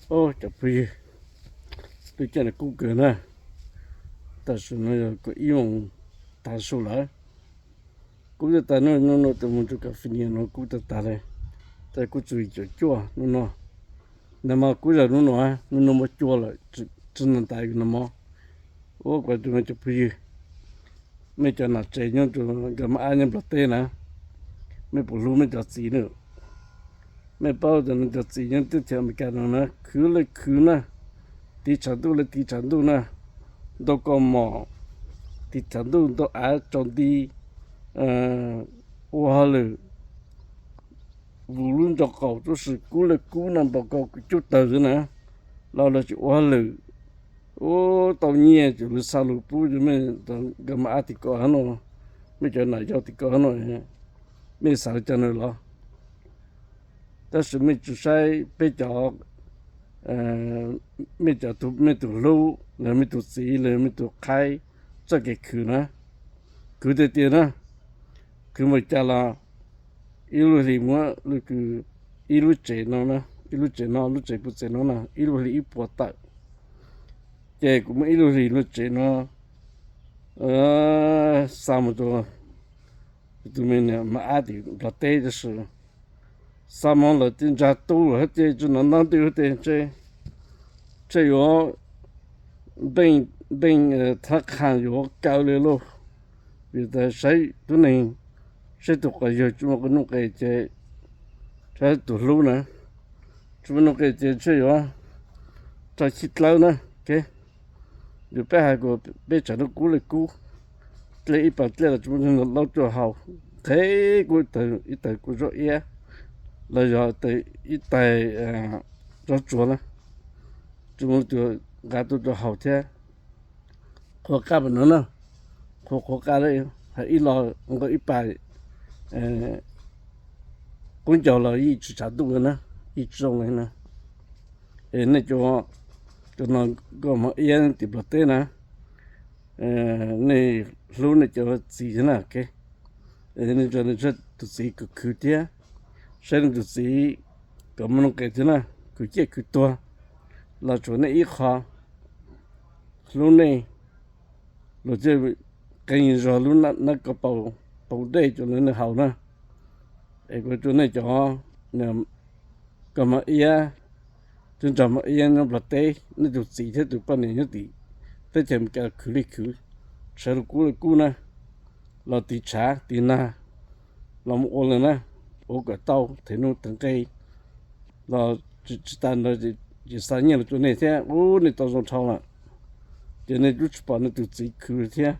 Cov phooj ywg, lub caij no kub kawg na, tam sim no yog kaum ib moos tav su lawm. Kub twb tas, hnub no tus mus rau California no kub tag tag li, tas kub txog yim caum cuaj hnub no. Nag hmo kub zog hnub no, hnub no muaj cua lawm, tsis nag ntais nag hmo. Ua kuv tus no cov phooj ywg, mej cov nam tsev nyob rau nkawd maj ab nyob Nplog teb na, mej puas hlub mej cov txiv na? Mej paub tias mej cov txiv nyob teb chaws Amelikas no na, khwv li khwv na, tiv tshav ntuj li tiv tshav ntuj na, ntau kaus mom, tiv tshav ntuj ntau av tsaus nti, ua hauj lwm vus lub ntsos qaum tuab si kub li kub na, npaum nkaus kuv cub tawg xwb na, los lawv tsis ua hauj lwm. Ua tau nyiaj ces lawv xa lus pub rau mej nkawd maj ab tim ko no, mej cov nam yau tim ko no, mej xav li cas na los? Tab sis mej tsis saib peb cov, mej cov, mej tus hlub los mej tus txiv los mej tus qhaib txoj kev khwv na, khwv tiag tiag na, khwv npaum cas los ib lub hlis muab lub kws, ib lub tsev no, ib lub tsev no, lub tsev puag tsev no na ib lub hlis ib puas tawm, ces kuv muab ib lub hlis lub tsev no xa mus rau tus me niam maj ab tim Nplog teb tab sis xa mus lawm ces ntsa tu lawm hab ces tsis nov ntab ntwj hab ces ntshe yuav npeej thab qha yuav kaw li lauj. Vim tas saib tub neeg, saib tus quas yawg tsis muaj qhov nuj nqis ces, saib tus hlub na, tsis muaj nuj nqis ces ntshe yuav raug chij dlawb na. Yog peb hais kom peb tshav ntuj kub li kub, dlej ib pas dlej los tsis muaj neeg laub rau haus, nqhis kuj ib tawg kuj zaub iab, los yog ib tawg zaub tsuag na, tsis muaj tus nqa tuaj rau haus thiab. Qhuav qaj pam no na, qhuav qhuav qaj li, hais ib los nqaij ib pas qub ncaug los yeej tsis tshav ntuj li na, yeej tsis zoo li na. Es nej cov, cov no nkauj mos iab tim Nplog teb na, nej hlub nej cov txiv thiab na, es nej nrog nej tus txiv khwv khwv thiab, saib nej tus txiv kom muaj nuj nqis thiab na, khwv ciaj khwv tuag los tshuav nej ib qho hlub nej, luag thiaj qee zog lub nab ko paus dej coj los nws haus na. Es kuv ua rau nej cov nkauj mos iab thiab nraug mos iab nyob Nplog teb, nej tus txiv thiab tus poj niam nyob tim teb chaws Amelikas khwv li khwv, tshav ntuj kub li kub na, los tiv tshav tiv nag los mus ua li na, ua kom tau thev nuj thev nqe los tsis tas ntawd ces xa nyiaj los rau nej thiab, ub, nej tau zoo dhau lawm. Ces nej twb tsis pom nej tus txiv khwv thiab.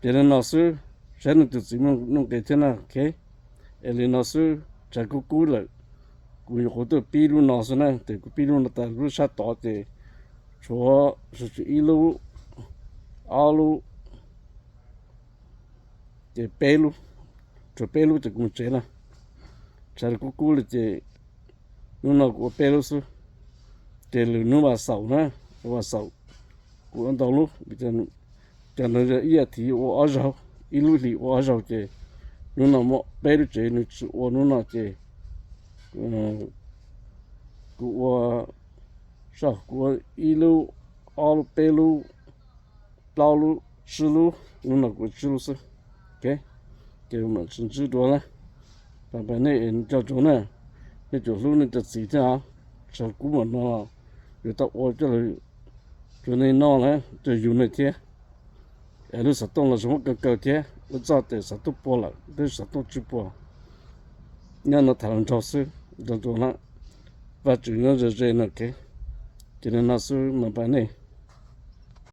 Ces li no xwb, saib nej tus txiv muaj nuj nqis thiab na. Es li no xwb, tshav kub kub lawm, kuv yuav qhuav tuaj pib lub no xwb na, ces kuv pib lub no tas lub sab tod ces tshuav tsuas ib lub, ob lub, ces peb lub, tshuav peb lub ces kuv mus tsev na. Tshav kub kub li ces hnub no kuv ua peb lub xwb, ces lwm hnub vas xaum na, vas xaum kuv ua ntau lub, cov no yog ib yam thiv ua ob zaug, ib lub hlis ua ob zaug ces hnub no muaj peb lub tsev nws tsis ua hnub no ces kuv ua, kuv ua ib lub, ob lub, peb lub, plaub lub, tsib lub, hnub no kuv ua tsib lub xwb. Ces mam sib ntsib dua na, pab pab nej nco ntsoov na, nej tsum hlub nej cov txiv thiab os. Tshav kub mam no yuav tau ua coj los rau nej noj na, rau yus nej thiab. Es lub xov tooj los zoo muab kaw kaw thiab, lub txoj ces xov tooj puas lawm, lub xov tooj tsis puas. Nyob no tham los nraug xwb, nco ntsoov na, Vajtswv nyob ze ze na. Ces li no xwb mas pab nej.